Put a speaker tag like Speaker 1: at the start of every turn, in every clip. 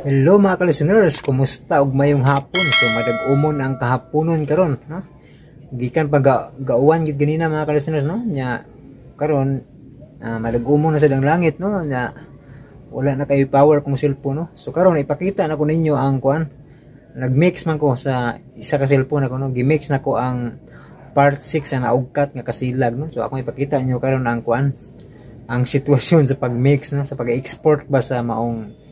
Speaker 1: Hello mga ka-listeners, kumusta og mayong hapon? So madag-umon ang kahaponon karon, no? Gikan pa gauwan gid ganina mga ka-listeners, no? Nya karon madag-umon na sad ang langit, no? Nya wala na kayo power kung cellphone, no? So karon ipakita na ko ninyo ang kuan. Nagmix man ko sa isa ka cellphone ako, no? Gimix na ko ang part 6 ang naugkat nga kasilag, no? So ako ipakita ninyo karon ang kuan, ang sitwasyon sa pag-mix, no? Sa pag-export ba sa maong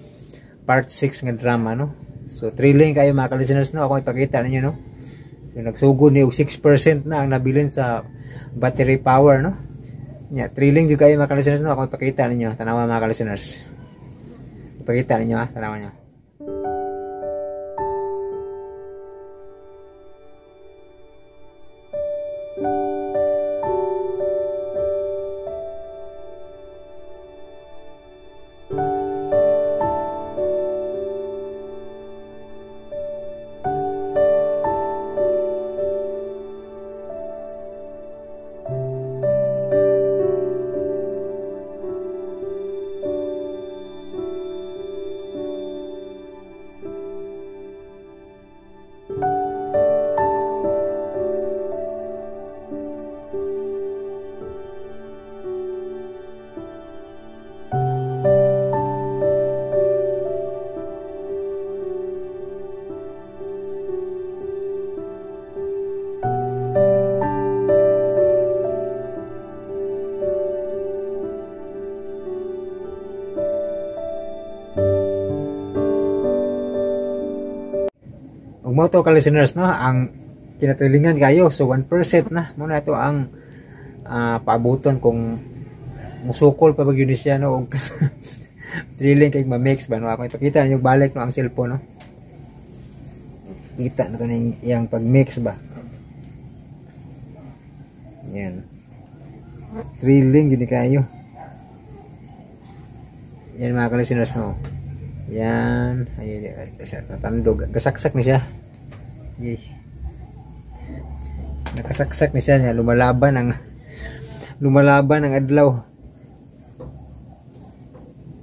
Speaker 1: part 6 nga drama, no? So thrilling kayo mga ka-listeners, no? Ako ipakita ninyo, no? So nagsugod ni og 6% na ang nabilin sa battery power, no? Nya thrilling jud kayo mga ka-listeners, no? Ako ipakita ninyo, tanawa mga ka-listeners. Ipakita ninyo, ha, tanawa niyo. Mo to ka listeners, no, ang kinatrilingan kayo. So 1% na muna ito ang paabuton kung musukol pa ba gyud siya, no, og thrilling kay ma-mix ba, no? Ako ipakita niyo balik, no, ang cellphone, no. Kita na to ning iyang pag-mix ba. Yan, thrilling gid kayo yan mga ka-listeners, no. Yan, ay natandog, gasaksak ni siya. Yay. Nakasaksak ni siya niya, lumalaban ang adlaw.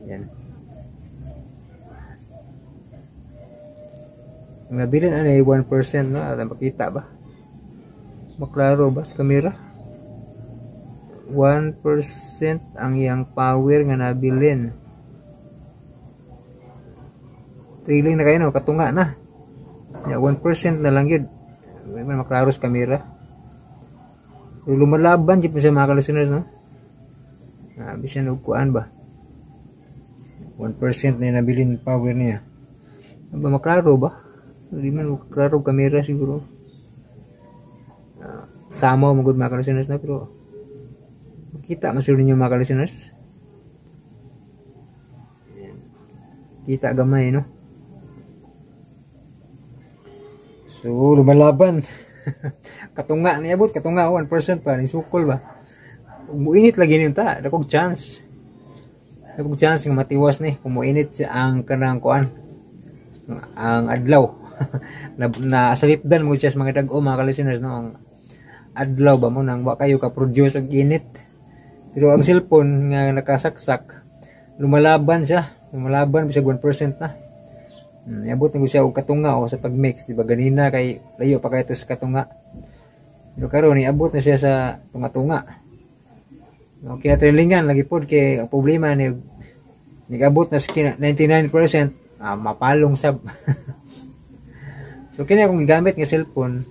Speaker 1: Yan. Ang nabilin ano ay 1%, no? At makita ba? Maklaro ba sa kamera? 1% ang iyang power nga nabilin. Thrilling na kayo, no? Katunga na. Ya, 1% na lang yun. May maklaro sa kamera. Pero lumalaban jud siya mga ka-listeners, no? Bisan og kuan ba. 1% na yung nabilin power niya. Ba maklaro ba? Hindi man maklaro kamera siguro. Sama mo gud mga ka-listeners, na pero makita man siguro ninyo mga ka-listeners. Kita gamay, no? So lumalaban. Katunga niya abot, katunga 1% pa ni sukol ba. Muinit lagi ni ta, dakog chance. Dakog chance nga matiwas ni kung muinit siya ang kanang kuan, ang adlaw. na salipdan mo siya sa mga dag-o mga ka-listeners, no, ang adlaw ba mo nang wa kayo ka produce og init. Pero ang cellphone nga nakasaksak, lumalaban siya, lumalaban bisag 1% na. Iabot na ko siya og katunga o sa pag-mix, di ba ganina kay layo pa kayo sa katunga. Pero karon iabot na siya sa tunga-tunga. No, kinatrilingan lagi pod kay ang problema ni nigabot na sa 99%, mapalong sab. So kini akong gigamit nga cellphone,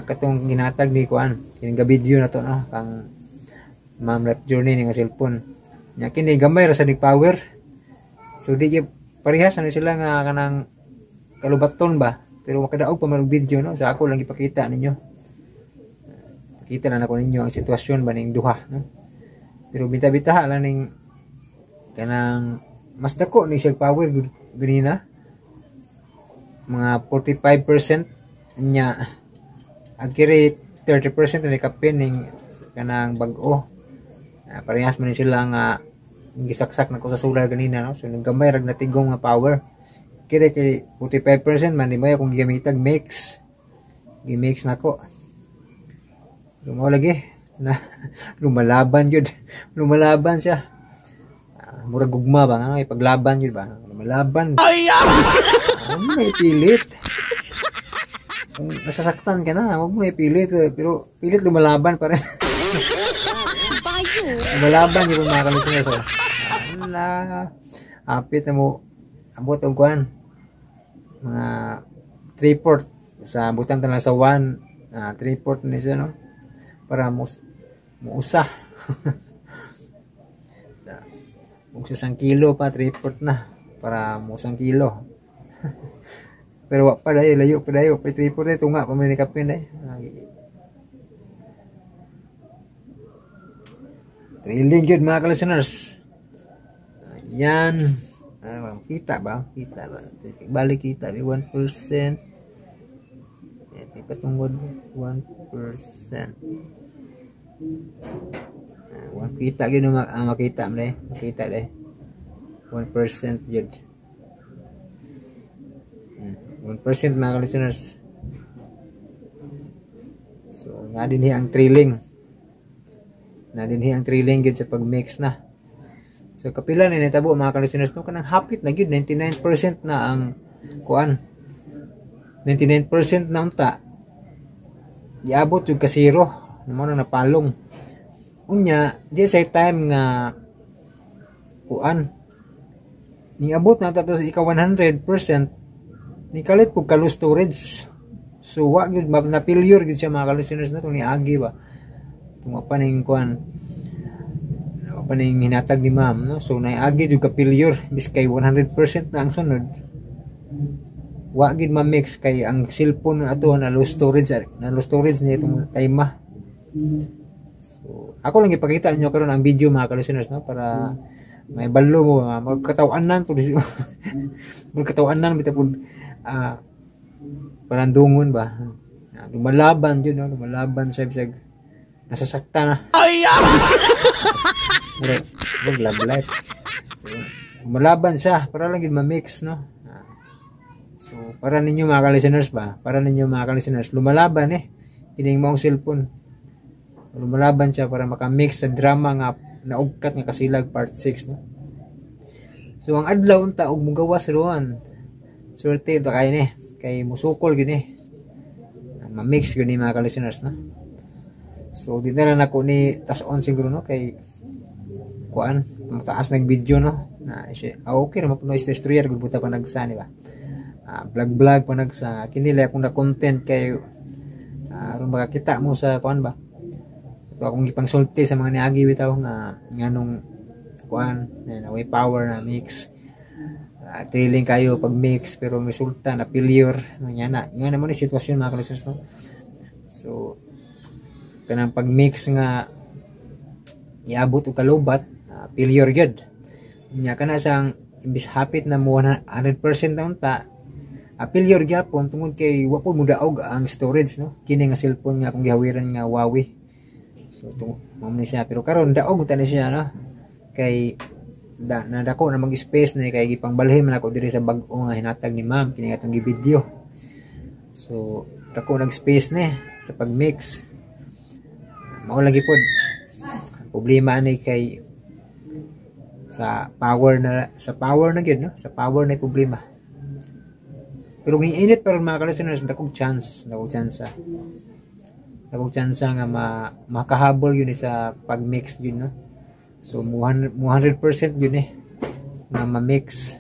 Speaker 1: katong ginatag ni kuan, kining video na to, no, kang Ma'am Life Journey ni nga cellphone. Nya kini gamay ra sa nig power. So di parehas ano sila nga kanang kalubaton ba, pero makadaog pa man og video, no. Sa ako lang ipakita ninyo, pakita lang ako ninyo ang sitwasyon ba ning duha, no. Pero bita-bitaha lang ning kanang mas dako ni siya power ganina, mga 45% nya ang kiri 30% ni kapin ning kanang bag-o. Parehas man ni sila nga gisaksak na ko sa solar ganina, no. So naggamay rag natigong nga power. Kaya kay 45% man di mo akong gigamitag mix. Gi-mix nako. Lumo lagi na lumalaban jud. Lumalaban siya. Murag gugma ba nga ipaglaban yun ba? Lumalaban. Huwag mo na ipilit. Kung nasasaktan ka na, huwag mo na ipilit. Pero pilit lumalaban pa rin. Lumalaban yun mga kalisteners. So, ala, apit na mo abot og kuan. Mga 3/4 sa butan ta sa 1, 3/4 ni siya, no, para mo muusa. Kung sa isang kilo pa, 3/4 na para mo isang kilo. Pero wa pa dayo, layo pa dayo, pa 3/4 tunga pa man ni kapin day. Thrilling gyud mga ka-listeners. Ayan. Kita ba? Kita ba? Balik kita, 1%. Ito patungod 1%. One kita gyud makita man eh. Makita day. 1% gyud. 1% mga ka-listeners. So, na dinhi ang thrilling. Na dinhi ang thrilling gyud sa pag-mix na. So kapila ni nitabo mga ka-listeners, no, kanang hapit na gyud 99% na ang kuan. 99% na unta. Giabot yung ka zero, mo na napalong. Unya, di sa time nga kuan niabot na ta to sa ika 100% ni kalit pug ka low storage. So wa gyud na failure gyud siya mga ka-listeners na ni agi ba. Tunga pa ning kuan pa ning hinatag ni ma'am, no. So naagi jud ka failure bis kay 100% na ang sunod. Wa gid ma-mix kay ang cellphone ato na low storage, na low storage ni itong time. So ako lang ipakita ninyo karon ang video mga ka-listeners, no, para may balo mo magkatawanan pud magkatawanan bitaw pud parandungon ba. Lumalaban yun, no? Lumalaban siya bisag nasasaktan na. Ay! Murag love life. So, lumalaban siya para lang yun ma-mix, no? So, para ninyo mga ka-listeners ba? Para ninyo mga ka-listeners, lumalaban eh. Kining maong cellphone. Lumalaban siya para makamix sa drama nga naugkat nga Kasilag part 6, no? So, ang adlaw unta og mugawas roon. Swerte ito kayo ni. Kay musukol gini. Ma-mix gini mga ka-listeners, no? So, di na lang ako ni tas-on siguro, no? Kay kuan, mataas nag video, no? Na, siya, okay ra mapuno is destroyer gud buta pa nagsa ni ba. Vlog pa nagsa kini lang akong na content kay aron makakita mo sa kuan ba. Ito akong gipangsulti sa mga niagi bitaw nga nganong kuan na way power na mix. Thrilling kayo pag mix pero ang resulta na failure nga na. Nga naman ni sitwasyon mga ka-listeners, no. So kanang pag mix nga iabot og kalubat, failure gyud. Nya kana sang imbis hapit na mo 100% na unta, failure gyapon tungod kay wa pud modaog ang storage, no. Kini nga cellphone nga akong gihawiran nga Huawei. So mao ni siya pero karon daog ta ni siya, no. Kay nadako na mag-space ni kay gipangbalhin man ako diri sa bag-o nga hinatag ni ma'am kini atong gi-video. So dako nag-space ni sa pag-mix. Mao lagi pod problema ani kay sa power na gyud, no, sa power na problema. Pero init pero mga ka-listeners, dakog chance nga makahabol yun sa pag-mix yun, no. So 100% yun eh na ma-mix.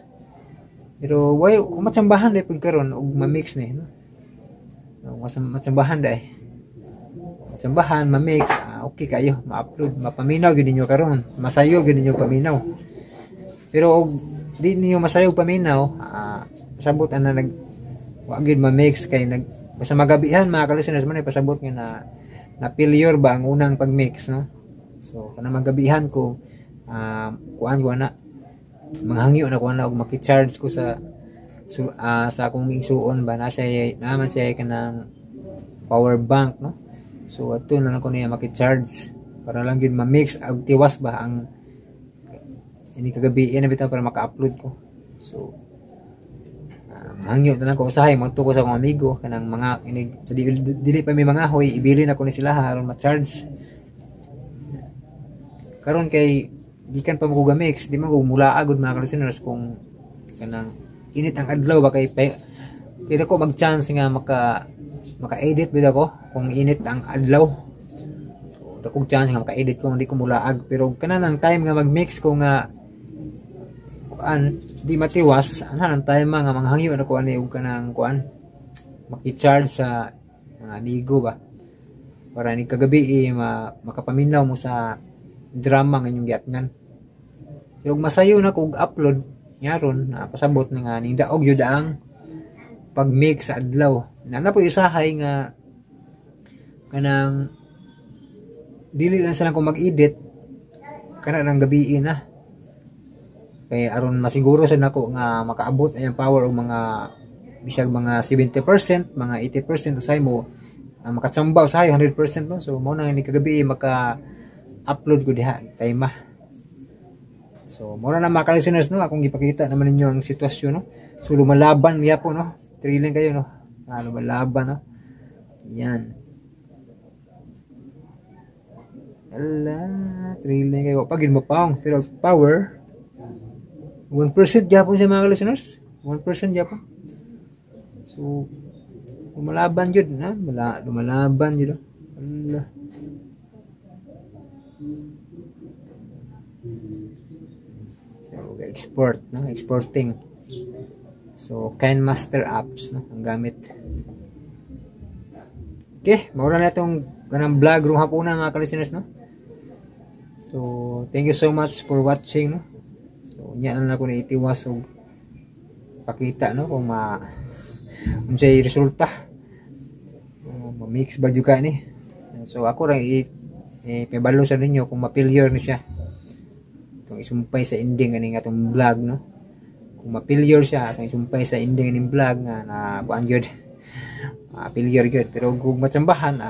Speaker 1: Pero why matsambahan dai pud karon og ma-mix ni, no. Matsambahan dai. Matsambahan, ma-mix, okay kayo, ma-upload, mapaminaw gyud ninyo karon, masayo gyud ninyo paminaw. Pero og di ninyo masayo paminaw, pasabot ana nag wa gyud ma-mix kay nag basta magabihan mga ka-listeners man pasabot nga na failure ba ang unang pag-mix, no. So kanang magabihan ko kuan ko ana manghangyo na ko ana og maki-charge ko sa sa akong igsuon ba na siya naman siya kanang power bank, no. So ato na lang ko niya maki-charge para lang gyud ma-mix og tiwas ba ang ini kagabi na bitaw para maka-upload ko. So hangyo na lang ko usahay magtuko sa akong amigo kanang mga inig so dili pa may mga hoy ibili na ko ni sila aron ma-charge. Karon kay gikan pa mo mix, di man ko mulaag gud mga listeners kung kanang init ang adlaw ba kay kaya ko mag chance nga maka-edit bida ko kung init ang adlaw. So dakong chance nga maka-edit ko hindi ko mulaag, pero kanang time nga mag-mix ko nga kuan di matiwas ana ang time nga manghangyo na ko ani og kanang kuan maki-charge sa mga amigo ba para ni kagabi makapaminaw mo sa drama nga inyong giatngan. Pero masayo na kog upload nyaron na pasabot na nga ning daog yun ang pag-mix sa adlaw. Na po usahay nga kanang dili lang sa lang kung mag-edit kana nang gabi na. Kay aron masiguro sa nako nga makaabot ang power og mga bisag mga 70%, mga 80% usahay mo makatsamba usahay 100% no. So mao na ni kagabi maka-upload ko diha time. So mao na mga ka-listeners no, akong gipakita naman ninyo ang sitwasyon no. So lumalaban gyapon no. Thrilling kayo no. Lumalaban no. Yan. Ala, thrilling kayo. Pag mo paong pero power 1% gyapon sa mga listeners. 1% gyapon. So lumalaban jud na, lumalaban jud. Ala. So export no, exporting. So KineMaster apps no ang gamit. Okay, mao na itong kanang vlog rong hapuna mga ka-listeners no. So thank you so much for watching no. So nya na lang ko naitiwas og pakita no kung ma unsay resulta. Ma-mix ba jud ka ni. So ako ra ipabalo sa ninyo kung ma-failure ni siya. Itong isumpay sa ending kaning atong vlog no. Kung ma-failure siya atong isumpay sa ending kaning vlog nga na kuan jud. Failure gyud, pero kung matsambahan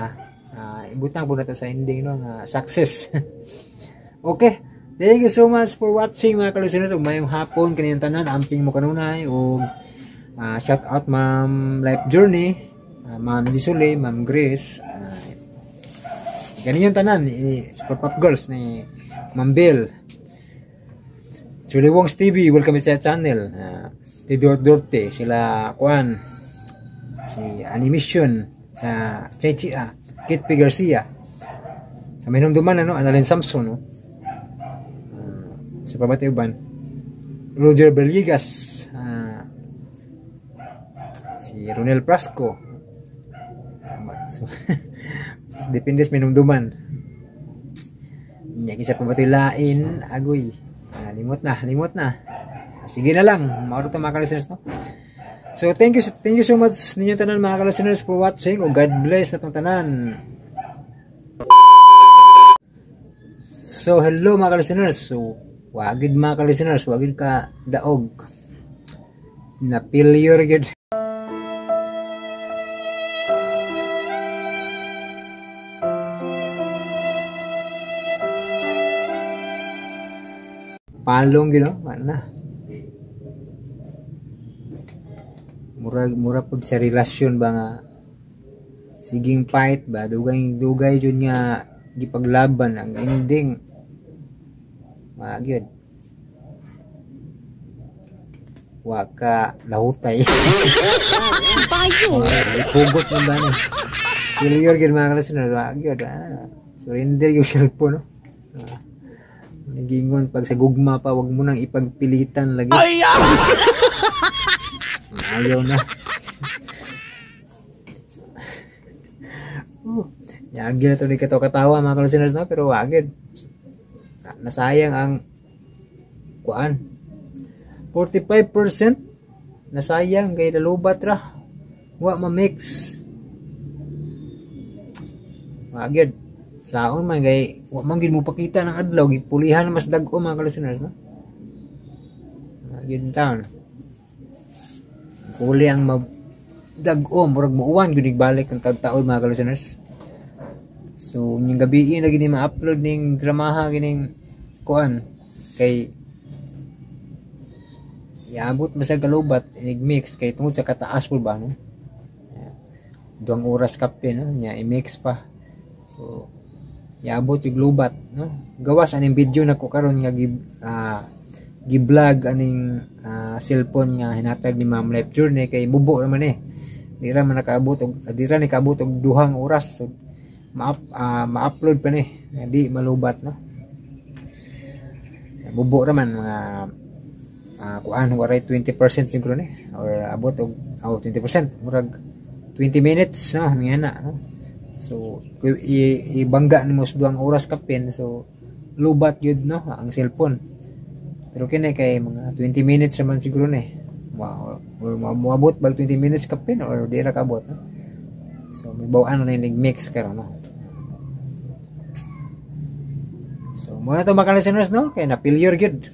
Speaker 1: ibutang po nato sa ending no nga success. Okay. Thank you so much for watching mga ka-listeners. Ug mayong hapon kaniyang tanan, amping mo kanunay og shout out Ma'am Life Journey, Ma'am Gisule, Ma'am Grace, ganyan tanan ni Super Pop Girls ni Ma'am Bill, Julie Wong's TV, welcome sa channel, Tidor Dorte, sila Kuan, si Animation sa Chechia, Kit P. Garcia, sa minumduman ano, Annalyn Samson no? Sa pabati uban, Roger Berligas, si Ronel Prasco. So, depende sa minumduman. Nya kisa pabati lain agoy. Limot na. Sige na lang, mauro to mga ka-listeners no. So thank you so much ninyo tanan mga ka-listeners for watching. O God bless natong tanan. So hello mga ka-listeners. So wagid mga ka-listeners, wagid ka daog. Na failure gid. Palong gid no, na. Mura pud sa relasyon ba nga siging fight ba, dugay jud nga gipaglaban ang ending. Magyud. Wa ka lahutay. Bayo. Hugot man ba ni. Failure gid mga ka-listener, magyud. Surrender yung cellphone no. Nagingon pag sa gugma pa, wag mo nang ipagpilitan lagi. Ayaw na. Yagi na ito ni katawa mga ka-listeners na, pero agad. Nasayang ang kuan. 45% nasayang kay lalubat ra. Wa ma-mix. Agad. Saon man kay wa man gid mo pakita ng adlaw, gipulihan mas dag-o mga ka-listeners no. Agad taon. Puli ang dag-o murag muuwan gud balik ang tagtaon mga ka-listeners. So ning gabi na gini ma-upload ning dramaha gining kuan kay iabot masag kalubat inig-mix kay tungod sa kataas po ba no. 2 oras kape no nya i-mix pa. So Iabot yung lubat, no? Gawas aning video nako karon nga gi-vlog aning cellphone nga hinatag ni Ma'am Life Journey kay bubo naman eh. Di ra man nakaabot og di ra ni kaabot og 2 oras. So ma-upload pa ni, di malubat, no? Bubo ra man, mga kuan, waray 20% siguro ni or abot og, oh, 20%, murag 20 minutes, no, mga na, no? So ibangga nimo sa 2 oras kapin, so lubat yun, no, ang cellphone. Pero kini kay mga 20 minutes naman siguro ni. Wow, or moabot bag 20 minutes kapin or di ra kaabot, no? So may bawaan na ning mix karon, no? So mao na to, mga listeners, no, kay na failure gyud.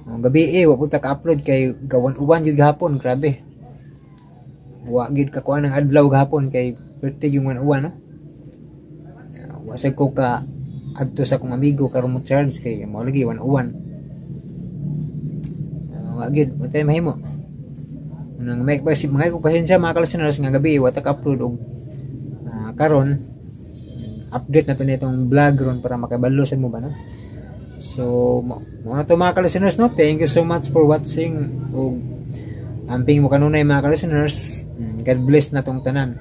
Speaker 1: Ang gabi eh, wa punta ka-upload kay gawan uwan gyud gahapon, grabe. Wa gyud ka kuan ang adlaw gahapon kay perti yung uwan, no? Wa sad ko ka adto sa akong amigo karon mo charge kay mao lagi wan uwan. Wa gyud, wa tay mahimo. Nang may mga ko pasensya, mga ka-listeners, nga gabi wa ta ka-upload og karon update na to nitong vlog ron para makabalo sa mo ba, no? So mo na to, mga ka-listeners, no? Thank you so much for watching ug amping mo kanunay, mga ka-listeners. God bless na tong tanan.